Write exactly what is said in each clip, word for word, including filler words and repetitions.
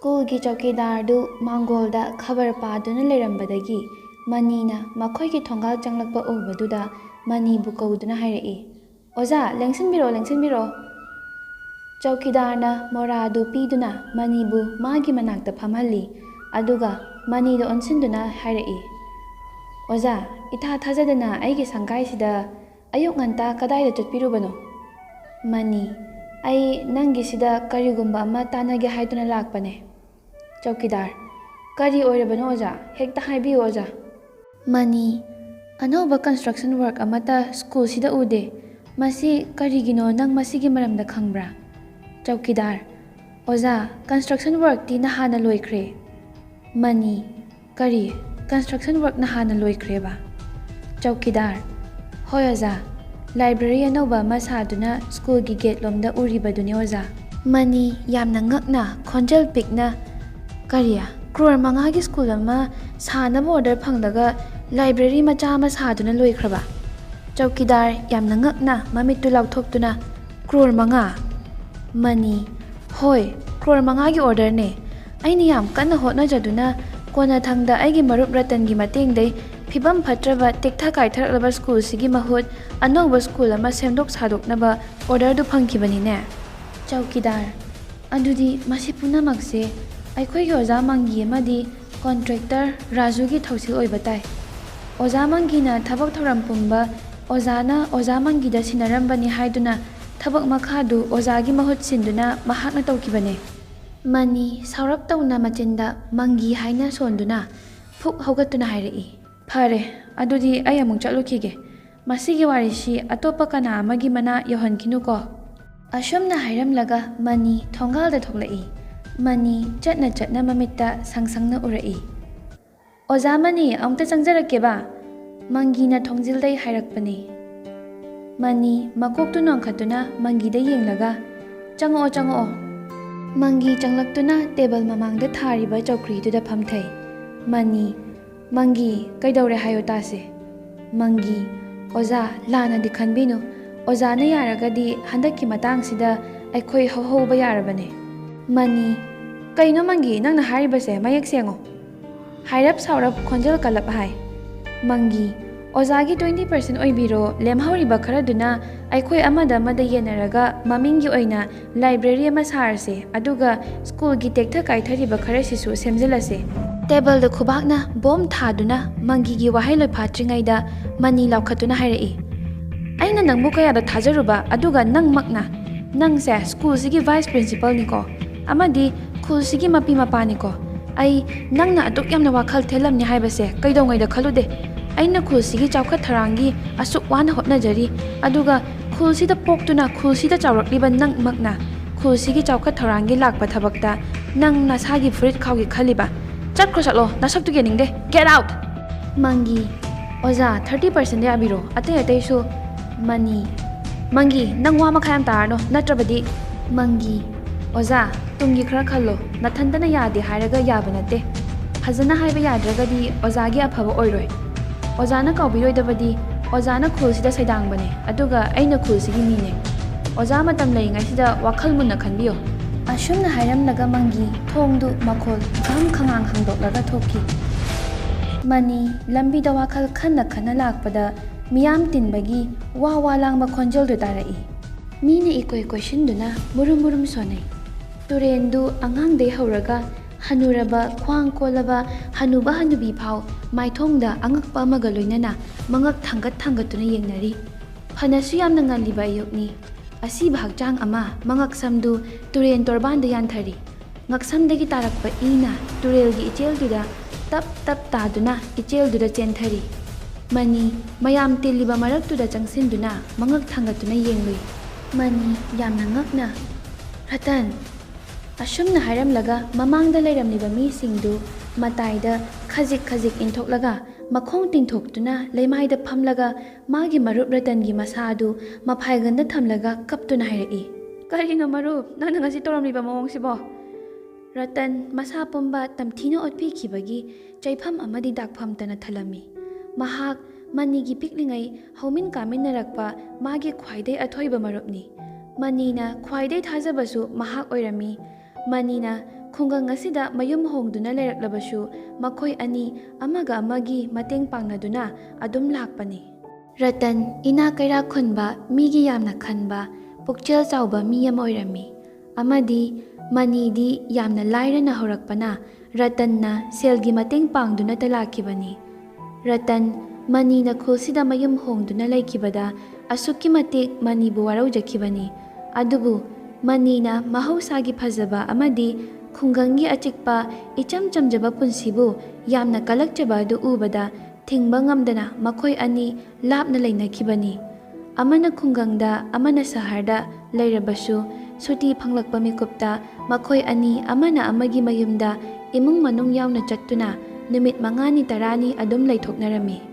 ꯁ꯭ꯀꯨꯜꯒꯤ ꯆꯧꯀꯤꯗꯥꯔꯗꯨ ꯃꯥꯡꯒꯣꯜꯗ ꯈꯕꯔ ꯄꯥꯗꯨꯅ ꯂꯩꯔꯝꯕꯗꯒꯤ ꯃꯅꯤꯅ ꯃꯈꯣꯏꯒꯤ ꯊꯣꯡꯒꯥꯜ ꯆꯪꯂꯛꯄ ꯎꯕꯗꯨꯗ ꯃꯅꯤꯕꯨ ꯀꯧꯗꯨꯅ ꯍꯥꯏꯔꯛꯏ, "ꯑꯣꯖꯥ, ꯂꯦꯡꯁꯤꯟꯕꯤꯔꯛꯑꯣ, ꯂꯦꯡꯁꯤꯟꯕꯤꯔꯛꯑꯣ꯫" ꯆꯧꯀꯤꯗꯥꯔꯅ ꯃꯣꯔꯥꯗꯨ ꯄꯤꯗꯨꯅ ꯃꯅꯤꯕꯨ ꯃꯥꯒꯤ ꯃꯅꯥꯛꯇ ꯐꯝꯍꯜꯂꯤ꯫ ꯑꯗꯨꯒ ꯃꯅꯤꯗ ꯑꯣꯟꯁꯤꯟꯗꯨꯅ ꯍꯥꯏꯔꯛꯏ, "ꯑꯣꯖꯥ, ꯏꯊꯥ ꯊꯥꯖꯗꯅ ꯑꯩꯒꯤ ꯁꯪꯒꯥꯏꯁꯤꯗ ꯑꯌꯨꯛ ꯉꯟꯇꯥ ꯀꯗꯥꯏꯗ ꯆꯠꯄꯤꯔꯨꯕꯅꯣ?" ꯃꯅꯤ, "ꯑꯩ ꯅꯪꯒꯤꯁꯤꯗ ꯀꯔꯤꯒꯨꯝꯕ ꯑꯃ ꯇꯥꯟꯅꯒꯦ ꯍꯥꯏꯗꯨꯅ ꯂꯥꯛꯄꯅꯦ꯫" ꯆꯧꯀꯤꯗꯥꯔ, "ꯀꯔꯤ ꯑꯣꯏꯔꯕꯅꯣ ꯑꯣꯖꯥ? ꯍꯦꯛꯇ ꯍꯥꯏꯕꯤꯌꯨ ꯑꯣꯖꯥ꯫" ꯃꯅꯤ, "ꯑꯅꯧꯕ construction work ꯑꯃꯠꯇ ꯁ꯭ꯀꯨꯜꯁꯤꯗ ꯎꯗꯦ꯫ ꯃꯁꯤ ꯀꯔꯤꯒꯤꯅꯣ, ꯅꯪ ꯃꯁꯤꯒꯤ ꯃꯔꯝꯗ ꯈꯪꯕ꯭ꯔꯥ?" ꯆꯧꯀꯤꯗꯥꯔ, "ꯑꯣꯖꯥ, construction workꯇꯤ ꯅꯍꯥꯟꯅ ꯂꯣꯏꯈ꯭ꯔꯦ꯫" ꯃꯅꯤ, "ꯀꯔꯤ? Construction work ꯅꯍꯥꯟꯅ ꯂꯣꯏꯈ꯭ꯔꯦꯕ?" ꯆꯧꯀꯤꯗꯥꯔ, "ꯍꯣꯏ ꯑꯣꯖꯥ, library ꯑꯅꯧꯕ ꯑꯃ ꯁꯥꯗꯨꯅ ꯁ꯭ꯀꯨꯜꯒꯤ ꯒꯦꯠ ꯂꯣꯝꯗ ꯎꯔꯤꯕꯗꯨꯅꯤ ꯑꯣꯖꯥ꯫" ꯃꯅꯤ, ꯌꯥꯝꯅ ꯉꯛꯅ, ꯈꯣꯟꯖꯦꯜ ꯄꯤꯛꯅ, "ꯀꯔꯤ? ꯀ꯭ꯔꯣꯔ ꯃꯉꯥꯒꯤ ꯁ꯭ꯀꯨꯜ ꯑꯃ ꯁꯥꯅꯕ order ꯐꯪꯂꯒ library ꯃꯆꯥ ꯑꯃ ꯁꯥꯗꯨꯅ ꯂꯣꯏꯈ꯭ꯔꯕ?" ꯆꯧꯀꯤꯗꯥꯔ, ꯌꯥꯝꯅ ꯉꯛꯅ ꯃꯃꯤꯠꯇꯨ ꯂꯥꯎꯊꯣꯛꯇꯨꯅ, "ꯀ꯭ꯔꯣꯔ ꯃꯉꯥ?" ꯃꯅꯤ, "ꯍꯣꯏ, ꯀ꯭ꯔꯣꯔ ꯃꯉꯥꯒꯤ orderꯅꯦ꯫ ꯑꯩꯅ ꯌꯥꯝ ꯀꯟꯅ ꯍꯣꯠꯅꯖꯗꯨꯅ ꯀꯣꯟꯅꯊꯪꯗ ꯑꯩꯒꯤ ꯃꯔꯨꯞ ꯔꯇꯟꯒꯤ ꯃꯇꯦꯡꯗꯩ ꯐꯤꯕꯝ ꯐꯠꯇ꯭ꯔꯕ, ꯇꯦꯛꯊ ꯀꯥꯏꯊꯔꯛꯂꯕ ꯁ꯭ꯀꯨꯜꯁꯤꯒꯤ ꯃꯍꯨꯠ ꯑꯅꯧꯕ ꯁ꯭ꯀꯨꯜ ꯑꯃ ꯁꯦꯝꯗꯣꯛ ꯁꯥꯗꯣꯛꯅꯕ orderꯗꯨ ꯐꯪꯈꯤꯕꯅꯤꯅꯦ꯫" ꯆꯧꯀꯤꯗꯥꯔ, "ꯑꯗꯨꯗꯤ ꯃꯁꯤ ꯄꯨꯝꯅꯃꯛꯁꯦ ꯑꯩꯈꯣꯏꯒꯤ ꯑꯣꯖꯥ ꯃꯪꯒꯤ ꯑꯃꯗꯤ contractor ꯔꯥꯖꯨꯒꯤ ꯊꯧꯁꯤꯜ ꯑꯣꯏꯕ ꯇꯥꯏ꯫ ꯑꯣꯖꯥ ꯃꯪꯒꯤꯅ ꯊꯕꯛ ꯊꯧꯔꯝ ꯄꯨꯝꯕ ꯑꯣꯖꯥꯅ ꯑꯣꯖꯥ ꯃꯪꯒꯤꯗ ꯁꯤꯟꯅꯔꯝꯕꯅꯤ ꯍꯥꯏꯗꯨꯅ ꯊꯕꯛ ꯃꯈꯥꯗꯨ ꯑꯣꯖꯥꯒꯤ ꯃꯍꯨꯠ ꯁꯤꯟꯗꯨꯅ ꯃꯍꯥꯛꯅ ꯇꯧꯈꯤꯕꯅꯦ꯫" ꯃꯅꯤ ꯁꯥꯎꯔꯞ ꯇꯧꯅ ꯃꯆꯤꯟꯗ "ꯃꯪꯒꯤ" ꯍꯥꯏꯅ ꯁꯣꯟꯗꯨꯅ ꯐꯨꯛ ꯍꯧꯒꯠꯇꯨꯅ ꯍꯥꯏꯔꯛꯏ, "ꯐꯔꯦ, ꯑꯗꯨꯗꯤ ꯑꯩ ꯑꯃꯨꯛ ꯆꯠꯂꯨꯈꯤꯒꯦ꯫ ꯃꯁꯤꯒꯤ ꯋꯥꯔꯤꯁꯤ ꯑꯇꯣꯞꯄ ꯀꯅꯥ ꯑꯃꯒꯤ ꯃꯅꯥ ꯌꯧꯍꯟꯈꯤꯅꯨꯀꯣ꯫" ꯑꯁꯨꯝꯅ ꯍꯥꯏꯔꯝꯂꯒ ꯃꯅꯤ ꯊꯣꯡꯒꯥꯜꯗ ꯊꯣꯛꯂꯛꯏ꯫ ꯃꯅꯤ ꯆꯠꯅ ꯆꯠꯅ ꯃꯃꯤꯠꯇ ꯁꯪ ꯁꯪꯅ ꯎꯔꯛꯏ꯫ "ꯑꯣꯖꯥ ꯃꯅꯤ, ꯑꯃꯨꯛꯇ ꯆꯪꯖꯔꯛꯀꯦꯕ꯫" ꯃꯪꯒꯤꯅ ꯊꯣꯡꯖꯤꯜꯗꯩ ꯍꯥꯏꯔꯛꯄꯅꯤ꯫ ꯃꯅꯤ ꯃꯀꯣꯛꯇꯨ ꯅꯣꯟꯈꯠꯇꯨꯅ ꯃꯪꯒꯤꯗ ꯌꯦꯡꯂꯒ, "ꯆꯪꯉꯛꯑꯣ, ꯆꯪꯉꯛꯑꯣ꯫" ꯃꯪꯒꯤ ꯆꯪꯂꯛꯇꯨꯅ table ꯃꯃꯥꯡꯗ ꯊꯥꯔꯤꯕ ꯆꯧꯀ꯭ꯔꯤꯗꯨꯗ ꯐꯝꯊꯩ꯫ ꯃꯅꯤ, "ꯃꯪꯒꯤ, ꯀꯩꯗꯧꯔꯦ ꯍꯥꯏꯌꯣ ꯇꯥꯁꯦ꯫" ꯃꯪꯒꯤ, "ꯑꯣꯖꯥ, ꯂꯥꯟꯅꯗꯤ ꯈꯟꯕꯤꯅꯨ꯫ ꯑꯣꯖꯥꯅ ꯌꯥꯔꯒꯗꯤ ꯍꯟꯗꯛꯀꯤ ꯃꯇꯥꯡꯁꯤꯗ ꯑꯩꯈꯣꯏ ꯍꯧꯍꯧꯕ ꯌꯥꯔꯕꯅꯦ꯫" ꯃꯅꯤ, "ꯀꯩꯅꯣ ꯃꯪꯒꯤ, ꯅꯪꯅ ꯍꯥꯏꯔꯤꯕꯁꯦ? ꯃꯌꯦꯛ ꯁꯦꯡꯉꯣ!" ꯍꯥꯏꯔꯞ ꯁꯥꯎꯔꯞ ꯈꯣꯟꯖꯦꯜ ꯀꯜꯂꯞ ꯍꯥꯏ꯫ "ꯃꯪꯒꯤ, ꯑꯣꯖꯥꯒꯤ twenty percent ꯑꯣꯏꯕꯤꯔꯣ, ꯂꯦꯝꯍꯧꯔꯤꯕ ꯈꯔꯗꯨꯅ ꯑꯩꯈꯣꯏ ꯑꯃꯗ ꯑꯃꯗ ꯌꯦꯟꯅꯔꯒ ꯃꯃꯤꯡꯒꯤ ꯑꯣꯏꯅ library ꯑꯃ ꯁꯥꯔꯁꯦ, ꯑꯗꯨꯒ ꯁ꯭ꯀꯨꯜꯒꯤ ꯇꯦꯛꯊ ꯀꯥꯏꯊꯔꯤꯕ ꯈꯔꯁꯤꯁꯨ ꯁꯦꯝꯖꯤꯜꯂꯁꯦ꯫" ꯇꯦꯕꯜꯗ ꯈꯨꯕꯥꯛꯅ ꯕꯣꯝ ꯊꯥꯗꯨꯅ ꯃꯪꯒꯤꯒꯤ ꯋꯥꯍꯩ ꯂꯣꯏꯐꯥꯠꯇ꯭ꯔꯤꯉꯩꯗ ꯃꯅꯤ ꯂꯥꯎꯈꯠꯇꯨꯅ ꯍꯥꯏꯔꯛꯏ, "ꯑꯩꯅ ꯅꯪꯕꯨ ꯀꯌꯥꯗ ꯊꯥꯖꯔꯨꯕ, ꯑꯗꯨꯒ ꯅꯪꯃꯛꯅ, ꯅꯪꯁꯦ ꯁ꯭ꯀꯨꯜꯁꯤꯒꯤ vice principalꯅꯤꯀꯣ, ꯑꯃꯗꯤ ꯈꯨꯜꯁꯤꯒꯤ ꯃꯄꯤ ꯃꯄꯥꯅꯤꯀꯣ꯫ ꯑꯩ ꯅꯪꯅ ꯑꯗꯨꯛ ꯌꯥꯝꯅ ꯋꯥꯈꯜ ꯊꯦꯜꯂꯝꯅꯤ ꯍꯥꯏꯕꯁꯦ ꯀꯩꯗꯧꯉꯩꯗ ꯈꯜꯂꯨꯗꯦ꯫ ꯑꯩꯅ ꯈꯨꯜꯁꯤꯒꯤ ꯆꯥꯎꯈꯠ ꯊꯧꯔꯥꯡꯒꯤ ꯑꯁꯨꯛ ꯋꯥꯅ ꯍꯣꯠꯅꯖꯔꯤ, ꯑꯗꯨꯒ ꯈꯨꯜꯁꯤꯗ ꯄꯣꯛꯇꯨꯅ ꯈꯨꯜꯁꯤꯗ ꯆꯥꯎꯔꯛꯂꯤꯕ ꯅꯪꯃꯛꯅ ꯈꯨꯜꯁꯤꯒꯤ ꯆꯥꯎꯈꯠ ꯊꯧꯔꯥꯡꯒꯤ ꯂꯥꯛꯄ ꯊꯕꯛꯇ ꯅꯪ ꯅꯁꯥꯒꯤ ꯐꯨꯔꯤꯠ ꯈꯥꯎꯒꯦ ꯈꯜꯂꯤꯕ? ꯆꯠꯈ꯭ꯔꯣ, ꯆꯠꯂꯣ, ꯅꯁꯛꯇꯨ ꯌꯦꯡꯅꯤꯡꯗꯦ꯫ Get out!" ꯃꯪꯒꯤ, "ꯑꯣꯖꯥ, thirty percent ꯌꯥꯕꯤꯔꯣ, ꯑꯇꯩ ꯑꯇꯩꯁꯨ꯫" ꯃꯅꯤ, "ꯃꯪꯒꯤ, ꯅꯪ ꯋꯥ ꯃꯈꯥ ꯌꯥꯝ ꯇꯥꯔꯅꯨ, ꯅꯠꯇ꯭ꯔꯕꯗꯤ꯫" ꯃꯪꯒꯤ, "ꯑꯣꯖꯥ, ꯇꯨꯡꯒꯤ ꯈꯔ ꯈꯜꯂꯣ꯫ ꯅꯊꯟꯇꯅ ꯌꯥꯗꯦ ꯍꯥꯏꯔꯒ ꯌꯥꯕ ꯅꯠꯇꯦ꯫ ꯐꯖꯅ ꯍꯥꯏꯕ ꯌꯥꯗ꯭ꯔꯒꯗꯤ ꯑꯣꯖꯥꯒꯤ ꯑꯐꯕ ꯑꯣꯏꯔꯣꯏ꯫ ꯑꯣꯖꯥꯅ ꯀꯥꯎꯕꯤꯔꯣꯏꯗꯕꯗꯤ ꯑꯣꯖꯥꯅ ꯈꯨꯜꯁꯤꯗ ꯁꯩꯗꯥꯡꯕꯅꯦ, ꯑꯗꯨꯒ ꯑꯩꯅ ꯈꯨꯜꯁꯤꯒꯤ ꯃꯤꯅꯦ꯫ ꯑꯣꯖꯥ, ꯃꯇꯝ ꯂꯩꯔꯤꯉꯩꯁꯤꯗ ꯋꯥꯈꯜ ꯃꯨꯟꯅ ꯈꯟꯕꯤꯌꯣ꯫" ꯑꯁꯨꯝꯅ ꯍꯥꯏꯔꯝꯂꯒ ꯃꯪꯒꯤ ꯊꯣꯡꯗꯨ ꯃꯈꯣꯜ ꯘꯝ ꯈꯉꯥꯡ ꯍꯥꯡꯗꯣꯛꯂꯒ ꯊꯣꯛꯈꯤ꯫ ꯃꯅꯤ ꯂꯝꯕꯤꯗ ꯋꯥꯈꯜ ꯈꯟꯅ ꯈꯟꯅ ꯂꯥꯛꯄꯗ ꯃꯤꯌꯥꯝ ꯇꯤꯟꯕꯒꯤ ꯋꯥ ꯋꯥ ꯂꯥꯡꯕ ꯈꯣꯟꯖꯦꯜꯗꯨ ꯇꯥꯔꯛꯏ꯫ ꯃꯤꯅ ꯏꯀꯣꯏ ꯀꯣꯏꯁꯤꯟꯗꯨꯅ ꯃꯨꯔꯨꯝ ꯃꯨꯔꯨꯝ ꯁꯣꯟꯅꯩ꯫ ꯇꯨꯔꯦꯟꯗꯨ ꯑꯉꯥꯡꯗꯩ ꯍꯧꯔꯒ ꯍꯅꯨꯔꯕ, ꯈ꯭ꯋꯥꯡ ꯀꯣꯜꯂꯕ ꯍꯅꯨꯕ ꯍꯅꯨꯕꯤ ꯐꯥꯎ ꯃꯥꯏꯊꯣꯡꯗ ꯑꯉꯛꯄ ꯑꯃꯒ ꯂꯣꯏꯅꯅ ꯃꯉꯛ ꯊꯥꯡꯒꯠ ꯊꯥꯡꯒꯠꯇꯨꯅ ꯌꯦꯡꯅꯔꯤ꯫ ꯐꯅꯁꯨ ꯌꯥꯝꯅ ꯉꯜꯂꯤꯕ ꯑꯌꯨꯛꯅꯤ꯫ ꯑꯁꯤꯕ ꯍꯛꯆꯥꯡ ꯑꯃ ꯃꯉꯛ ꯁꯝꯗꯨ ꯇꯨꯔꯦꯟ ꯇꯣꯔꯕꯥꯟꯗ ꯌꯥꯟꯊꯔꯤ꯫ ꯉꯛꯁꯝꯗꯒꯤ ꯇꯥꯔꯛꯄ ꯏꯅ ꯇꯨꯔꯦꯜꯒꯤ ꯏꯆꯦꯜꯗꯨꯗ ꯇꯞ ꯇꯞ ꯇꯥꯗꯨꯅ ꯏꯆꯦꯜꯗꯨꯗ ꯆꯦꯟꯊꯔꯤ꯫ ꯃꯅꯤ ꯃꯌꯥꯝ ꯇꯤꯜꯂꯤꯕ ꯃꯔꯛꯇꯨꯗ ꯆꯪꯁꯤꯟꯗꯨꯅ ꯃꯉꯛ ꯊꯥꯡꯒꯠꯇꯨꯅ ꯌꯦꯡꯂꯨꯏ꯫ ꯃꯅꯤ ꯌꯥꯝꯅ ꯉꯛꯅ, "ꯔꯇꯟ!" ꯑꯁꯨꯝꯅ ꯍꯥꯏꯔꯝꯂꯒ ꯃꯃꯥꯡꯗ ꯂꯩꯔꯝꯂꯤꯕ ꯃꯤꯁꯤꯡꯗꯨ ꯃꯇꯥꯏꯗ ꯈꯖꯤꯛ ꯈꯖꯤꯛ ꯏꯟꯊꯣꯛꯂꯒ ꯃꯈꯣꯡ ꯇꯤꯡꯊꯣꯛꯇꯨꯅ ꯂꯩꯃꯥꯏꯗ ꯐꯝꯂꯒ ꯃꯥꯒꯤ ꯃꯔꯨꯞ ꯔꯇꯟꯒꯤ ꯃꯁꯥ ꯑꯗꯨ ꯃꯐꯥꯏꯒꯟꯗ ꯊꯝꯂꯒ ꯀꯞꯇꯨꯅ ꯍꯥꯏꯔꯛꯏ, "ꯀꯔꯤꯅꯣ ꯃꯔꯨꯞ, ꯅꯪꯅ ꯉꯁꯤ ꯇꯧꯔꯝꯂꯤꯕ ꯃꯑꯣꯡꯁꯤꯕꯣ?" ꯔꯇꯟ ꯃꯁꯥ ꯄꯨꯝꯕ ꯇꯝꯊꯤꯅ ꯑꯣꯠꯄꯤꯈꯤꯕꯒꯤ ꯆꯩꯐꯝ ꯑꯃꯗꯤ ꯗꯥꯛꯐꯝꯇꯅ ꯊꯜꯂꯝꯃꯤ꯫ ꯃꯍꯥꯛ ꯃꯅꯤꯒꯤ ꯄꯤꯛꯂꯤꯉꯩ ꯍꯧꯃꯤꯟ ꯀꯥꯃꯤꯟꯅꯔꯛꯄ ꯃꯥꯒꯤ ꯈ꯭ꯋꯥꯏꯗꯩ ꯑꯊꯣꯏꯕ ꯃꯔꯨꯞꯅꯤ꯫ ꯃꯅꯤꯅ ꯈ꯭ꯋꯥꯏꯗꯩ ꯊꯥꯖꯕꯁꯨ ꯃꯍꯥꯛ ꯑꯣꯏꯔꯝꯃꯤ꯫ ꯃꯅꯤꯅ ꯈꯨꯡꯒꯪ ꯑꯁꯤꯗ ꯃꯌꯨꯝ ꯍꯣꯡꯗꯨꯅ ꯂꯩꯔꯛꯂꯕꯁꯨ, ꯃꯈꯣꯏ ꯑꯅꯤ ꯑꯃꯒ ꯑꯃꯒꯤ ꯃꯇꯦꯡ ꯄꯥꯡꯅꯗꯨꯅ ꯑꯗꯨꯝ ꯂꯥꯛꯄꯅꯤ꯫ ꯔꯇꯟ ꯏꯅꯥꯛ ꯀꯩꯔꯥꯛ ꯈꯨꯟꯕ, ꯃꯤꯒꯤ ꯌꯥꯝꯅ ꯈꯟꯕ, ꯄꯨꯛꯆꯦꯜ ꯆꯥꯎꯕ ꯃꯤ ꯑꯃ ꯑꯣꯏꯔꯝꯃꯤ꯫ ꯑꯃꯗꯤ ꯃꯅꯤꯗꯤ ꯌꯥꯝꯅ ꯂꯥꯏꯔꯅ ꯍꯧꯔꯛꯄꯅ, ꯔꯇꯟꯅ ꯁꯦꯜꯒꯤ ꯃꯇꯦꯡ ꯄꯥꯡꯗꯨꯅꯇ ꯂꯥꯛꯈꯤꯕꯅꯤ꯫ ꯔꯇꯟ ꯃꯅꯤꯅ ꯈꯨꯜꯁꯤꯗ ꯃꯌꯨꯝ ꯍꯣꯡꯗꯨꯅ ꯂꯩꯈꯤꯕꯗ ꯑꯁꯨꯛꯀꯤ ꯃꯇꯤꯛ ꯃꯅꯤꯕꯨ ꯋꯥꯔꯧꯖꯈꯤꯕꯅꯤ꯫ ꯑꯗꯨꯕꯨ ꯃꯅꯤꯅ ꯃꯍꯧꯁꯥꯒꯤ ꯐꯖꯕ ꯑꯃꯗꯤ ꯈꯨꯡꯒꯪꯒꯤ ꯑꯆꯤꯛꯄ ꯏꯆꯝ ꯆꯝꯖꯕ ꯄꯨꯟꯁꯤꯕꯨ ꯌꯥꯝꯅ ꯀꯜꯂꯛꯆꯕ ꯑꯗꯨ ꯎꯕꯗ, ꯊꯤꯡꯕ ꯉꯝꯗꯅ ꯃꯈꯣꯏ ꯑꯅꯤ ꯂꯥꯞꯅ ꯂꯩꯅꯈꯤꯕꯅꯤ꯫ ꯑꯃꯅ ꯈꯨꯡꯒꯪꯗ, ꯑꯃꯅ ꯁꯍꯔꯗ ꯂꯩꯔꯕꯁꯨ, ꯁꯨꯇꯤ ꯐꯪꯂꯛꯄ ꯃꯤꯀꯨꯞꯇ ꯃꯈꯣꯏ ꯑꯅꯤ ꯑꯃꯅ ꯑꯃꯒꯤ ꯃꯌꯨꯝꯗ ꯏꯃꯨꯡ ꯃꯅꯨꯡ ꯌꯥꯎꯅ ꯆꯠꯇꯨꯅ ꯅꯨꯃꯤꯠ ꯃꯉꯥꯅꯤ ꯇꯔꯥꯅꯤ ꯑꯗꯨꯝ ꯂꯩꯊꯣꯛꯅꯔꯝꯃꯤ꯫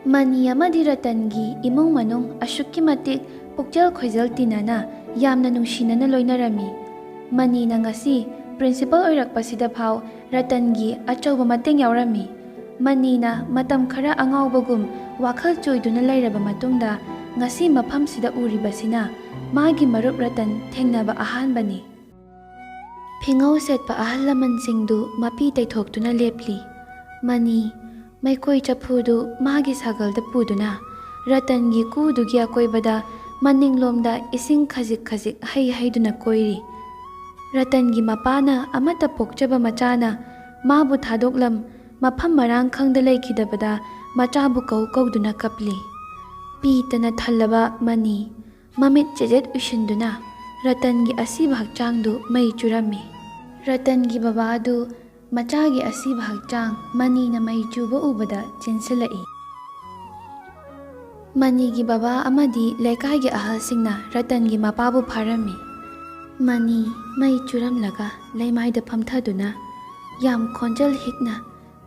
ꯃꯅꯤ ꯑꯃꯗꯤ ꯔꯇꯟꯒꯤ ꯏꯃꯨꯡ ꯃꯅꯨꯡ ꯑꯁꯨꯛꯀꯤ ꯃꯇꯤꯛ ꯄꯨꯛꯆꯦꯜ ꯈꯣꯏꯖꯦꯜ ꯇꯤꯟꯅꯅ ꯌꯥꯝꯅ ꯅꯨꯡꯁꯤꯅꯅ ꯂꯣꯏꯅꯔꯝꯃꯤ꯫ ꯃꯅꯤꯅ ꯉꯁꯤ ꯄ꯭ꯔꯤꯟꯁꯤꯄꯜ ꯑꯣꯏꯔꯛꯄꯁꯤꯗ ꯐꯥꯎ ꯔꯇꯟꯒꯤ ꯑꯆꯧꯕ ꯃꯇꯦꯡ ꯌꯥꯎꯔꯝꯃꯤ꯫ ꯃꯅꯤꯅ ꯃꯇꯝ ꯈꯔ ꯑꯉꯥꯎꯕꯒꯨꯝ ꯋꯥꯈꯜ ꯆꯣꯏꯗꯨꯅ ꯂꯩꯔꯕ ꯃꯇꯨꯡꯗ, ꯉꯁꯤ ꯃꯐꯝꯁꯤꯗ ꯎꯔꯤꯕꯁꯤꯅ ꯃꯥꯒꯤ ꯃꯔꯨꯞ ꯔꯇꯟ ꯊꯦꯡꯅꯕ ꯑꯍꯥꯟꯕꯅꯤ꯫ ꯐꯤꯉꯧ ꯁꯦꯠꯄ ꯑꯍꯜ ꯂꯃꯟꯁꯤꯡꯗꯨ ꯃꯄꯤ ꯇꯩꯊꯣꯛꯇꯨꯅ ꯂꯦꯞꯂꯤ꯫ ꯃꯅꯤ ꯃꯩꯈꯣꯏ ꯆꯐꯨꯗꯨ ꯃꯥꯒꯤ ꯁꯥꯒꯜꯗ ꯄꯨꯗꯨꯅ ꯔꯇꯟꯒꯤ ꯀꯨꯗꯨꯒꯤ ꯑꯀꯣꯏꯕꯗ ꯃꯅꯤꯡꯂꯣꯝꯗ ꯏꯁꯤꯡ ꯈꯖꯤꯛ ꯈꯖꯤꯛ ꯍꯩ ꯍꯩꯗꯨꯅ ꯀꯣꯏꯔꯤ꯫ ꯔꯇꯟꯒꯤ ꯃꯄꯥꯅ ꯑꯃꯠꯇ ꯄꯣꯛꯆꯕ ꯃꯆꯥꯅ ꯃꯥꯕꯨ ꯊꯥꯗꯣꯛꯂꯝ ꯃꯐꯝ ꯃꯔꯥꯡ ꯈꯪꯗ ꯂꯩꯈꯤꯗꯕꯗ ꯃꯆꯥꯕꯨ ꯀꯧ ꯀꯧꯗꯨꯅ ꯀꯞꯂꯤ꯫ ꯄꯤꯇꯅ ꯊꯜꯂꯕ ꯃꯅꯤ ꯃꯃꯤꯠ ꯆꯦꯖꯦꯠ ꯎꯏꯁꯤꯟꯗꯨꯅ ꯔꯇꯟꯒꯤ ꯑꯁꯤꯕ ꯍꯛꯆꯥꯡꯗꯨ ꯃꯩ ꯆꯨꯔꯝꯃꯤ꯫ ꯔꯇꯟꯒꯤ ꯕꯕꯥ ꯑꯗꯨ ꯃꯆꯥꯒꯤ ꯑꯁꯤꯕ ꯍꯛꯆꯥꯡ ꯃꯅꯤꯅ ꯃꯩ ꯆꯨꯕ ꯎꯕꯗ ꯆꯦꯟꯁꯤꯜꯂꯛꯏ꯫ ꯃꯅꯤꯒꯤ ꯕꯕꯥ ꯑꯃꯗꯤ ꯂꯩꯀꯥꯏꯒꯤ ꯑꯍꯜꯁꯤꯡꯅ ꯔꯇꯟꯒꯤ ꯃꯄꯥꯕꯨ ꯐꯥꯔꯝꯃꯤ꯫ ꯃꯅꯤ ꯃꯩ ꯆꯨꯔꯝꯂꯒ ꯂꯩꯃꯥꯏꯗ ꯐꯝꯊꯗꯨꯅ ꯌꯥꯝ ꯈꯣꯟꯖꯦꯜ ꯍꯤꯛꯅ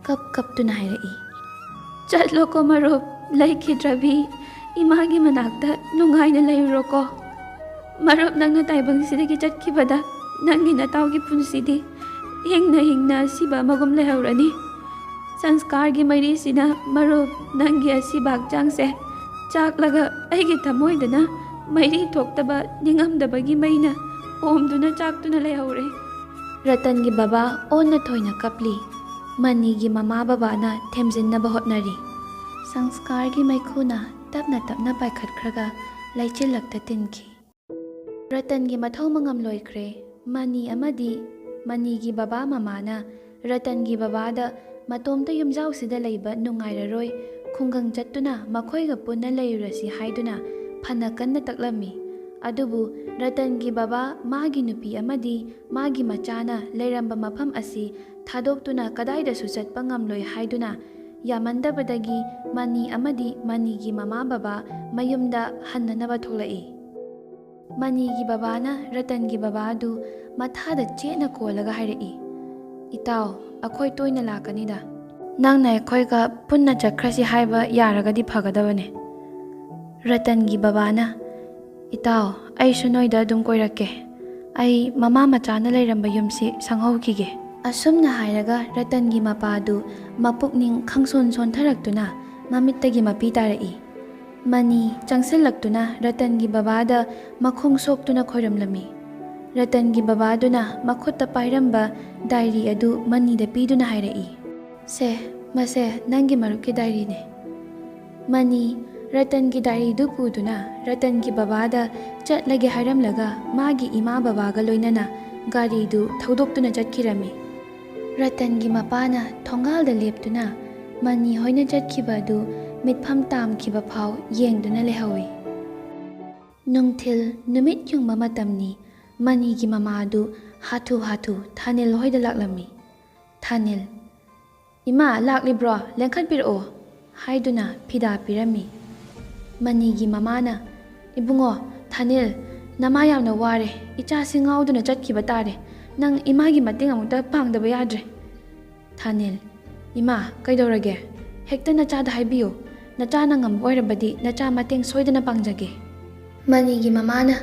ꯀꯞ ꯀꯞꯇꯨꯅ ꯍꯥꯏꯔꯛꯏ, "ꯆꯠꯂꯣꯀꯣ ꯃꯔꯨꯞ, ꯂꯩꯈꯤꯗ꯭ꯔꯕꯤ ꯏꯃꯥꯒꯤ ꯃꯅꯥꯛꯇ ꯅꯨꯡꯉꯥꯏꯅ ꯂꯩꯔꯨꯔꯣꯀꯣ꯫ ꯃꯔꯨꯞ, ꯅꯪꯅ ꯇꯥꯏꯕꯪꯁꯤꯗꯒꯤ ꯆꯠꯈꯤꯕꯗ ꯅꯪꯒꯤ ꯅꯇꯥꯎꯒꯤ ꯄꯨꯟꯁꯤꯗꯤ ꯍꯤꯡꯅ ꯍꯤꯡꯅ ꯑꯁꯤꯕ ꯑꯃꯒꯨꯝ ꯂꯩꯍꯧꯔꯅꯤ꯫ ꯁꯪꯁꯀꯥꯔꯒꯤ ꯃꯩꯔꯤꯁꯤꯅ ꯃꯔꯨꯞ ꯅꯪꯒꯤ ꯑꯁꯤꯕ ꯍꯛꯆꯥꯡꯁꯦ ꯆꯥꯛꯂꯒ ꯑꯩꯒꯤ ꯊꯃꯣꯏꯗꯅ ꯃꯩꯔꯤ ꯊꯣꯛꯇꯕ ꯅꯤꯡꯉꯝꯗꯕꯒꯤ ꯃꯩꯅ ꯑꯣꯝꯗꯨꯅ ꯆꯥꯛꯇꯨꯅ ꯂꯩꯍꯧꯔꯦ"꯫ ꯔꯇꯟꯒꯤ ꯕꯕꯥ ꯑꯣꯟꯅ ꯊꯣꯏꯅ ꯀꯞꯂꯤ꯫ ꯃꯅꯤꯒꯤ ꯃꯃꯥ ꯕꯕꯥꯅ ꯊꯦꯝꯖꯤꯟꯅꯕ ꯍꯣꯠꯅꯔꯤ꯫ ꯁꯪꯁꯀꯥꯔꯒꯤ ꯃꯩꯈꯨꯅ ꯇꯞꯅ ꯇꯞꯅ ꯄꯥꯏꯈꯠꯈ꯭ꯔꯒ ꯂꯩꯆꯤꯜꯂꯛꯇ ꯇꯤꯟꯈꯤ꯫ ꯔꯇꯟꯒꯤ ꯃꯊꯧ ꯃꯉꯝ ꯂꯣꯏꯈ꯭ꯔꯦ꯫ ꯃꯅꯤ ꯑꯃꯗꯤ ꯃꯅꯤꯒꯤ ꯕꯕꯥ ꯃꯃꯥꯅ ꯔꯇꯟꯒꯤ ꯕꯕꯥꯗ ꯃꯇꯣꯝꯇ ꯌꯨꯝꯖꯥꯎꯁꯤꯗ ꯂꯩꯕ ꯅꯨꯡꯉꯥꯏꯔꯔꯣꯏ, ꯈꯨꯡꯒꯪ ꯆꯠꯇꯨꯅ ꯃꯈꯣꯏꯒ ꯄꯨꯟꯅ ꯂꯩꯔꯨꯔꯁꯤ ꯍꯥꯏꯗꯨꯅ ꯐꯅ ꯀꯟꯅ ꯇꯛꯂꯝꯃꯤ꯫ ꯑꯗꯨꯕꯨ ꯔꯇꯟꯒꯤ ꯕꯕꯥ ꯃꯥꯒꯤ ꯅꯨꯄꯤ ꯑꯃꯗꯤ ꯃꯥꯒꯤ ꯃꯆꯥꯅ ꯂꯩꯔꯝꯕ ꯃꯐꯝ ꯑꯁꯤ ꯊꯥꯗꯣꯛꯇꯨꯅ ꯀꯗꯥꯏꯗꯁꯨ ꯆꯠꯄ ꯉꯝꯂꯣꯏ ꯍꯥꯏꯗꯨꯅ ꯌꯥꯃꯟꯗꯕꯗꯒꯤ ꯃꯅꯤ ꯑꯃꯗꯤ ꯃꯅꯤꯒꯤ ꯃꯃꯥ ꯕꯕꯥ ꯃꯌꯨꯝꯗ ꯍꯟꯅꯅꯕ ꯊꯣꯛꯂꯛꯏ꯫ ꯃꯅꯤꯒꯤ ꯕꯕꯥꯅ ꯔꯇꯟꯒꯤ ꯕꯕꯥꯗꯨ ꯃꯊꯥꯗ ꯆꯦꯠꯅ ꯀꯣꯜꯂꯒ ꯍꯥꯏꯔꯛꯏ, "ꯏꯇꯥꯎ, ꯑꯩꯈꯣꯏ ꯇꯣꯏꯅ ꯂꯥꯛꯀꯅꯤꯗ꯫ ꯅꯪꯅ ꯑꯩꯈꯣꯏꯒ ꯄꯨꯟꯅ ꯆꯠꯈ꯭ꯔꯁꯤ ꯍꯥꯏꯕ ꯌꯥꯔꯒꯗꯤ ꯐꯒꯗꯕꯅꯦ꯫" ꯔꯇꯟꯒꯤ ꯕꯕꯥꯅ, "ꯏꯇꯥꯎ, ꯑꯩꯁꯨ ꯅꯣꯏꯗ ꯑꯗꯨꯝ ꯀꯣꯏꯔꯛꯀꯦ꯫ ꯑꯩ ꯃꯃꯥ ꯃꯆꯥꯅ ꯂꯩꯔꯝꯕ ꯌꯨꯝꯁꯤ ꯁꯪꯍꯧꯈꯤꯒꯦ꯫" ꯑꯁꯨꯝꯅ ꯍꯥꯏꯔꯒ ꯔꯇꯟꯒꯤ ꯃꯄꯥꯗꯨ ꯃꯄꯨꯛꯅꯤꯡ ꯈꯪꯁꯣꯟ ꯁꯣꯟꯊꯔꯛꯇꯨꯅ ꯃꯃꯤꯠꯇꯒꯤ ꯃꯄꯤ ꯇꯥꯔꯛꯏ꯫ ꯃꯅꯤ ꯆꯪꯁꯤꯜꯂꯛꯇꯨꯅ ꯔꯇꯟꯒꯤ ꯕꯕꯥꯗ ꯃꯈꯣꯡ ꯁꯣꯛꯇꯨꯅ ꯈꯣꯏꯔꯝꯂꯝꯃꯤ꯫ ꯔꯇꯟꯒꯤ ꯕꯕꯥꯗꯨꯅ ꯃꯈꯨꯠꯇ ꯄꯥꯏꯔꯝꯕ ꯗꯥꯏꯔꯤ ꯑꯗꯨ ꯃꯅꯤꯗ ꯄꯤꯗꯨꯅ ꯍꯥꯏꯔꯛꯏ, "ꯁꯦ, ꯃꯁꯦ ꯅꯪꯒꯤ ꯃꯔꯨꯞꯀꯤ ꯗꯥꯏꯔꯤꯅꯦ꯫" ꯃꯅꯤ ꯔꯇꯟꯒꯤ ꯗꯥꯏꯔꯤꯗꯨ ꯄꯨꯗꯨꯅ ꯔꯇꯟꯒꯤ ꯕꯕꯥꯗ ꯆꯠꯂꯒꯦ ꯍꯥꯏꯔꯝꯂꯒ ꯃꯥꯒꯤ ꯏꯃꯥ ꯕꯕꯥꯒ ꯂꯣꯏꯅꯅ ꯒꯥꯔꯤꯗꯨ ꯊꯧꯗꯣꯛꯇꯨꯅ ꯆꯠꯈꯤꯔꯝꯃꯤ꯫ ꯔꯇꯟꯒꯤ ꯃꯄꯥꯅ ꯊꯣꯡꯒꯥꯜꯗ ꯂꯦꯞꯇꯨꯅ ꯃꯅꯤ ꯍꯣꯏꯅ ꯆꯠꯈꯤꯕ ꯑꯗꯨ ꯃꯤꯠꯐꯝ ꯇꯥꯝꯈꯤꯕ ꯐꯥꯎ ꯌꯦꯡꯗꯨꯅ ꯂꯩꯍꯧꯏ꯫ ꯅꯨꯡꯊꯤꯜ ꯅꯨꯃꯤꯠ ꯌꯨꯡꯕ ꯃꯇꯝꯅꯤ꯫ ꯃꯅꯤꯒꯤ ꯃꯃꯥ ꯑꯗꯨ ꯍꯥꯊꯨ ꯍꯥꯊꯨ ꯊꯥꯅꯤꯜ ꯍꯣꯏꯗ ꯂꯥꯛꯂꯝꯃꯤ꯫ ꯊꯥꯅꯤꯜ, "ꯏꯃꯥ, ꯂꯥꯛꯂꯤꯕ꯭ꯔꯣ? ꯂꯦꯡꯈꯠꯄꯤꯔꯛꯑꯣ" ꯍꯥꯏꯗꯨꯅ ꯐꯤꯗꯥ ꯄꯤꯔꯝꯃꯤ꯫ ꯃꯅꯤꯒꯤ ꯃꯃꯥꯅ, "ꯏꯕꯨꯡꯉꯣ, ꯊꯥꯅꯤꯜ, ꯅꯃꯥ ꯌꯥꯝꯅ ꯋꯥꯔꯦ꯫ ꯏꯆꯥꯁꯤ ꯉꯥꯎꯗꯨꯅ ꯆꯠꯈꯤꯕ ꯇꯥꯔꯦ꯫ ꯅꯪ ꯏꯃꯥꯒꯤ ꯃꯇꯦꯡ ꯑꯃꯨꯛꯇ ꯄꯥꯡꯗꯕ ꯌꯥꯗ꯭ꯔꯦ꯫" ꯊꯥꯅꯤꯜ, "ꯏꯃꯥ, ꯀꯩꯗꯧꯔꯒꯦ? ꯍꯦꯛꯇ ꯅꯆꯥꯗ ꯍꯥꯏꯕꯤꯌꯨ꯫ ꯅꯆꯥꯅ ꯉꯝꯕ ꯑꯣꯏꯔꯕꯗꯤ ꯅꯆꯥ ꯃꯇꯦꯡ ꯁꯣꯏꯗꯅ ꯄꯥꯡꯖꯒꯦ꯫" ꯃꯅꯤꯒꯤ ꯃꯃꯥꯅ,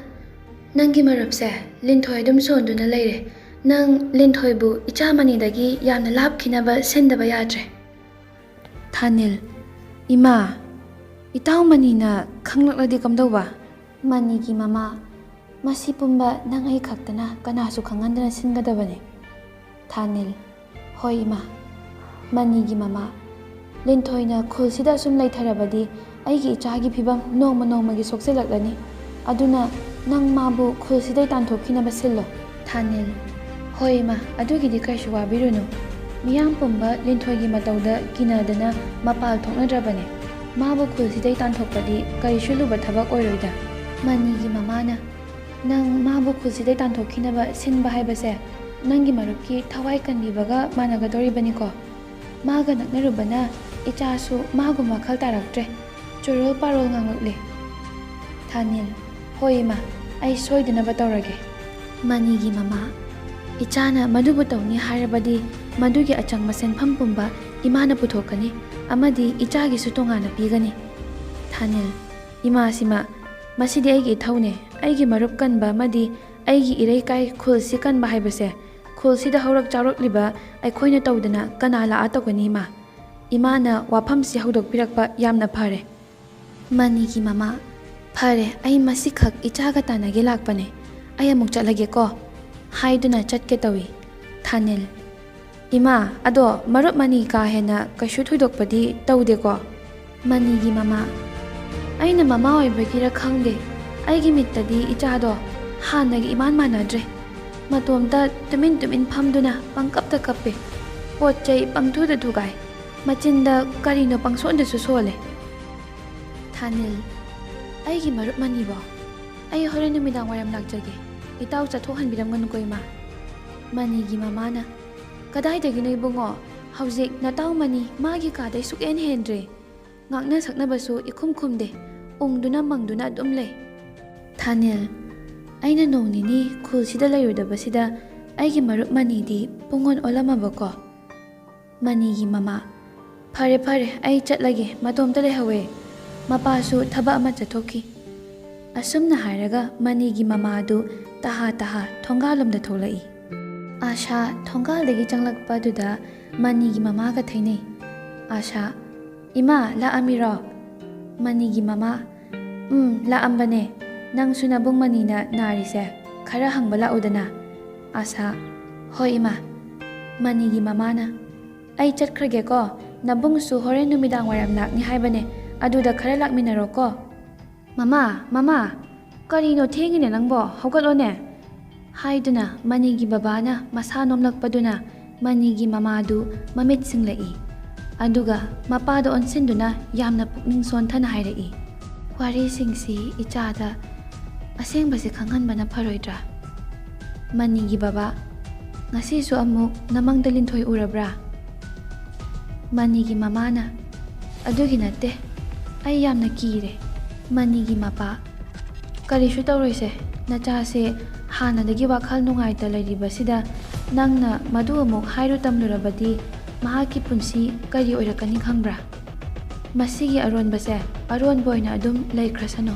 "ꯅꯪꯒꯤ ꯃꯔꯨꯞꯁꯦ ꯂꯤꯟꯊꯣꯏ ꯑꯗꯨꯝ ꯁꯣꯟꯗꯨꯅ ꯂꯩꯔꯦ꯫ ꯅꯪ ꯂꯤꯟꯊꯣꯏꯕꯨ ꯏꯆꯥ ꯃꯅꯤꯗꯒꯤ ꯌꯥꯝꯅ ꯂꯥꯞꯈꯤꯅꯕ ꯁꯤꯟꯗꯕ ꯌꯥꯗ꯭ꯔꯦ꯫" ꯊꯥꯅꯤꯜ, "ꯏꯃꯥ, ꯏꯇꯥꯎ ꯃꯅꯤꯅ ꯈꯪꯂꯛꯂꯗꯤ ꯀꯝꯗꯧꯕ?" ꯃꯅꯤꯒꯤ ꯃꯃꯥ, "ꯃꯁꯤ ꯄꯨꯝꯕ ꯅꯪ ꯑꯩ ꯈꯛꯇꯅ ꯀꯅꯥꯁꯨ ꯈꯪꯍꯟꯗꯅ ꯁꯤꯟꯒꯗꯕꯅꯤ꯫ ꯊꯥꯅꯤꯜ, ꯍꯣꯏ ꯏꯃꯥ꯫ ꯃꯅꯤꯒꯤ ꯃꯃꯥ, ꯂꯤꯟꯊꯣꯏꯅ ꯈꯨꯜꯁꯤꯗ ꯑꯁꯨꯝ ꯂꯩꯊꯔꯕꯗꯤ ꯑꯩꯒꯤ ꯏꯆꯥꯒꯤ ꯐꯤꯕꯝ ꯅꯣꯡꯃ ꯅꯣꯡꯃꯒꯤ ꯁꯣꯛꯆꯤꯜꯂꯛꯂꯅꯤ꯫ ꯑꯗꯨꯅ ꯅꯪ ꯃꯥꯕꯨ ꯈꯨꯜꯁꯤꯗꯩ ꯇꯥꯟꯊꯣꯛꯈꯤꯅꯕ ꯁꯤꯜꯂꯣ꯫ ꯊꯥꯅꯤꯜ, ꯍꯣꯏ ꯏꯃꯥ, ꯑꯗꯨꯒꯤꯗꯤ ꯀꯔꯤꯁꯨ ꯋꯥꯕꯤꯔꯨꯅꯨ꯫ ꯃꯤꯌꯥꯝ ꯄꯨꯝꯕ ꯂꯤꯟꯊꯣꯏꯒꯤ ꯃꯇꯧꯗ ꯀꯤꯅꯗꯅ ꯃꯄꯥꯜ ꯊꯣꯛꯅꯗ꯭ꯔꯕꯅꯦ꯫ ꯃꯥꯕꯨ ꯈꯨꯜꯁꯤꯗꯩ ꯇꯥꯟꯊꯣꯛꯄꯗꯤ ꯀꯔꯤꯁꯨ ꯂꯨꯕ ꯊꯕꯛ ꯑꯣꯏꯔꯣꯏꯗ꯫ ꯃꯅꯤꯒꯤ ꯃꯃꯥꯅ, ꯅꯪ ꯃꯥꯕꯨ ꯈꯨꯜꯁꯤꯗꯩ ꯇꯥꯟꯊꯣꯛꯈꯤꯅꯕ ꯁꯤꯟꯕ ꯍꯥꯏꯕꯁꯦ ꯅꯪꯒꯤ ꯃꯔꯨꯞꯀꯤ ꯊꯋꯥꯏ ꯀꯟꯕꯤꯕꯒ ꯃꯥꯟꯅꯒꯗꯧꯔꯤꯕꯅꯤꯀꯣ꯫ ꯃꯥꯒ ꯅꯛꯅꯔꯨꯕꯅ ꯏꯆꯥꯁꯨ ꯃꯥꯒꯨꯝ ꯋꯥꯈꯜ ꯇꯥꯔꯛꯇ꯭ꯔꯦ꯫ ꯆꯨꯔꯣꯜ ꯄꯥꯔꯣꯜ ꯉꯥꯡꯂꯛꯂꯦ꯫ ꯊꯥꯅꯤꯜ, ꯍꯣꯏ ꯏꯃꯥ, ꯑꯩ ꯁꯣꯏꯗꯅꯕ ꯇꯧꯔꯒꯦ꯫ ꯃꯅꯤꯒꯤ ꯃꯃꯥ, ꯏꯆꯥꯅ ꯃꯗꯨꯕꯨ ꯇꯧꯅꯤ ꯍꯥꯏꯔꯕꯗꯤ ꯃꯗꯨꯒꯤ ꯑꯆꯪꯕ ꯁꯦꯟꯐꯝ ꯄꯨꯝꯕ ꯏꯃꯥꯅ ꯄꯨꯊꯣꯛꯀꯅꯤ ꯑꯃꯗꯤ ꯏꯆꯥꯒꯤꯁꯨ ꯇꯣꯉꯥꯟꯅ ꯄꯤꯒꯅꯤ꯫ ꯊꯥꯅꯤꯜ, ꯏꯃꯥꯁꯤꯃ, ꯃꯁꯤꯗꯤ ꯑꯩꯒꯤ ꯏꯊꯧꯅꯦ꯫ ꯑꯩꯒꯤ ꯃꯔꯨꯞ ꯀꯟꯕ ꯑꯃꯗꯤ ꯑꯩꯒꯤ ꯏꯔꯩꯀꯥꯏ ꯈꯨꯜꯁꯤ ꯀꯟꯕ ꯍꯥꯏꯕꯁꯦ ꯈꯨꯜꯁꯤꯗ ꯍꯧꯔꯛ ꯆꯥꯎꯔꯛꯂꯤꯕ ꯑꯩꯈꯣꯏꯅ ꯇꯧꯗꯅ ꯀꯅꯥ ꯂꯥꯛꯑ ꯇꯧꯒꯅꯤ ꯏꯃꯥ? ꯏꯃꯥꯅ ꯋꯥꯐꯝꯁꯤ ꯍꯧꯗꯣꯛꯄꯤꯔꯛꯄ ꯌꯥꯝꯅ ꯐꯔꯦ꯫ ꯃꯅꯤꯒꯤ ꯃꯃꯥ, ꯐꯔꯦ, ꯑꯩ ꯃꯁꯤꯈꯛ ꯏꯆꯥꯒ ꯇꯥꯟꯅꯒꯦ ꯂꯥꯛꯄꯅꯦ꯫ ꯑꯩ ꯑꯃꯨꯛ ꯆꯠꯂꯒꯦꯀꯣ꯫ ꯍꯥꯏꯗꯨꯅ ꯆꯠꯀꯦ ꯇꯧꯏ꯫ ꯊꯥꯅꯤꯜ, ꯏꯃꯥ, ꯑꯗꯣ ꯃꯔꯨꯞ ꯃꯅꯤ ꯀꯥ ꯍꯦꯟꯅ ꯀꯩꯁꯨ ꯊꯣꯏꯗꯣꯛꯄꯗꯤ ꯇꯧꯗꯦꯀꯣ? ꯃꯅꯤꯒꯤ ꯃꯃꯥ, ꯑꯩꯅ ꯃꯃꯥ ꯑꯣꯏꯕꯒꯤꯔ ꯈꯪꯗꯦ, ꯑꯩꯒꯤ ꯃꯤꯠꯇꯗꯤ ꯏꯆꯥꯗꯣ ꯍꯥꯟꯅꯒ ꯏꯃꯥꯟ ꯃꯥꯟꯅꯗ꯭ꯔꯦ꯫ ꯃꯇꯣꯝꯇ ꯇꯨꯃꯤꯟ ꯇꯨꯃꯤꯟ ꯐꯝꯗꯨꯅ ꯄꯪꯀꯞꯇ ꯀꯞꯄꯦ꯫ ꯄꯣꯠ ꯆꯩ ꯄꯪꯊꯨꯗ ꯊꯨꯒꯥꯏ꯫ ꯃꯆꯤꯟꯗ ꯀꯔꯤꯅꯣ ꯄꯪꯁꯣꯟꯗꯁꯨ ꯁꯣꯜꯂꯦ꯫ ꯊꯥꯅꯤꯜ, ꯑꯩꯒꯤ ꯃꯔꯨꯞ ꯃꯅꯤꯕꯣ? ꯑꯩ ꯍꯣꯔꯦꯟ ꯅꯨꯃꯤꯗꯥꯡ ꯋꯥꯏꯔꯝ ꯂꯥꯛꯆꯒꯦ꯫ ꯏꯇꯥꯎ ꯆꯠꯊꯣꯛꯍꯟꯕꯤꯔꯝꯒꯅꯨꯀꯣ ꯏꯃꯥ꯫ ꯃꯅꯤꯒꯤ ꯃꯃꯥꯅ, ꯀꯗꯥꯏꯗꯒꯤꯅꯣ ꯏꯕꯨꯡꯉꯣ? ꯍꯧꯖꯤꯛ ꯅꯇꯥꯎ ꯃꯅꯤ ꯃꯥꯒꯤ ꯀꯥꯗꯩ ꯁꯨꯛꯍꯦꯟ ꯍꯦꯟꯗ꯭ꯔꯦ꯫ ꯉꯥꯡꯅ ꯁꯛꯅꯕꯁꯨ ꯏꯈꯨꯝ ꯈꯨꯝꯗꯦ꯫ ꯎꯪꯗꯨꯅ ꯃꯪꯗꯨꯅ ꯑꯗꯨꯝ ꯂꯩ꯫ ꯊꯥꯅꯤꯜ, ꯑꯩꯅ ꯅꯣꯡ ꯅꯤꯅꯤ ꯈꯨꯜꯁꯤꯗ ꯂꯩꯔꯨꯗꯕꯁꯤꯗ ꯑꯩꯒꯤ ꯃꯔꯨꯞ ꯃꯅꯤꯗꯤ ꯄꯨꯡꯑꯣꯟ ꯑꯣꯜꯂꯝꯃꯕꯀꯣ? ꯃꯅꯤꯒꯤ ꯃꯃꯥ, ꯐꯔꯦ ꯐꯔꯦ, ꯑꯩ ꯆꯠꯂꯒꯦ, ꯃꯇꯣꯝꯇ ꯂꯩꯍꯧꯋꯦ꯫ ꯃꯄꯥꯁꯨ ꯊꯕꯛ ꯑꯃ ꯆꯠꯊꯣꯛꯈꯤ꯫ ꯑꯁꯨꯝꯅ ꯍꯥꯏꯔꯒ ꯃꯅꯤꯒꯤ ꯃꯃꯥ ꯑꯗꯨ ꯇꯍꯥ ꯇꯍꯥ ꯊꯣꯡꯒꯥꯜꯂꯣꯝꯗ ꯊꯣꯛꯂꯛꯏ꯫ ꯑꯥꯁꯥ ꯊꯣꯡꯒꯥꯜꯗꯒꯤ ꯆꯪꯂꯛꯄ ꯑꯗꯨꯗ ꯃꯅꯤꯒꯤ ꯃꯃꯥꯒ ꯊꯦꯡꯅꯩ꯫ ꯑꯥꯁꯥ, ꯏꯃꯥ, ꯂꯥꯛꯑꯝꯃꯤꯔꯣ? ꯃꯅꯤꯒꯤ ꯃꯃꯥ, ꯎꯝ, ꯂꯥꯛꯑꯝꯕꯅꯦ꯫ ꯅꯪꯁꯨ ꯅꯕꯨꯡ ꯃꯅꯤꯅ ꯅꯥꯔꯤꯁꯦ ꯈꯔ ꯍꯪꯕ ꯂꯥꯛꯎꯗꯅ꯫ ꯑꯥꯁꯥ, ꯍꯣꯏ ꯏꯃꯥ꯫ ꯃꯅꯤꯒꯤ ꯃꯃꯥꯅ, "ꯑꯩ ꯆꯠꯈ꯭ꯔꯒꯦꯀꯣ, ꯅꯕꯨꯡꯁꯨ ꯍꯣꯔꯦꯟ ꯅꯨꯃꯤꯗꯥꯡ ꯋꯥꯏꯔꯝ ꯂꯥꯛꯅꯤ ꯍꯥꯏꯕꯅꯦ, ꯑꯗꯨꯗ ꯈꯔ ꯂꯥꯛꯃꯤꯟꯅꯔꯣꯀꯣ꯫" "ꯃꯃꯥ, ꯃꯃꯥ, ꯀꯔꯤꯅꯣ ꯊꯦꯡꯉꯤꯅꯦ ꯅꯪꯕꯣ, ꯍꯧꯒꯠꯂꯣꯅꯦ!" ꯍꯥꯏꯗꯨꯅ ꯃꯅꯤꯒꯤ ꯕꯕꯥꯅ ꯃꯁꯥ ꯅꯣꯝꯂꯛꯄꯗꯨꯅ ꯃꯅꯤꯒꯤ ꯃꯃꯥꯗꯨ ꯃꯃꯤꯠ ꯁꯤꯡꯂꯛꯏ꯫ ꯑꯗꯨꯒ ꯃꯄꯥꯗ ꯑꯣꯟꯁꯤꯟꯗꯨꯅ ꯌꯥꯝꯅ ꯄꯨꯛꯅꯤꯡ ꯁꯣꯟꯊꯅ ꯍꯥꯏꯔꯛꯏ, "ꯋꯥꯔꯤꯁꯤꯡꯁꯤ ꯏꯆꯥꯗ ꯑꯁꯦꯡꯕꯁꯦ ꯈꯪꯍꯟꯕꯅ ꯐꯔꯣꯏꯗ꯭ꯔꯥ?" ꯃꯅꯤꯒꯤ ꯕꯕꯥ, "ꯉꯁꯤꯁꯨ ꯑꯃꯨꯛ ꯅꯃꯪꯗ ꯂꯤꯟꯊꯣꯏ ꯎꯔꯕ꯭ꯔꯥ?" ꯃꯅꯤꯒꯤ ꯃꯃꯥꯅ, "ꯑꯗꯨꯒꯤ ꯅꯠꯇꯦ, ꯑꯩ ꯌꯥꯝꯅ ꯀꯤꯔꯦ꯫" ꯃꯅꯤꯒꯤ ꯃꯄꯥ, "ꯀꯔꯤꯁꯨ ꯇꯧꯔꯣꯏꯁꯦ, ꯅꯆꯥꯁꯦ ꯍꯥꯟꯅꯗꯒꯤ ꯋꯥꯈꯜ ꯅꯨꯡꯉꯥꯏꯇ ꯂꯩꯔꯤꯕꯁꯤꯗ ꯅꯪꯅ ꯃꯗꯨ ꯑꯃꯨꯛ ꯍꯥꯏꯔꯨ ꯇꯝꯂꯨꯔꯕꯗꯤ ꯃꯍꯥꯛꯀꯤ ꯄꯨꯟꯁꯤ ꯀꯔꯤ ꯑꯣꯏꯔꯛꯀꯅꯤ ꯈꯪꯕ꯭ꯔꯥ? ꯃꯁꯤꯒꯤ ꯑꯔꯣꯟꯕꯁꯦ ꯑꯔꯣꯟꯕ ꯑꯣꯏꯅ ꯑꯗꯨꯝ ꯂꯩꯈ꯭ꯔꯁꯅꯨ꯫"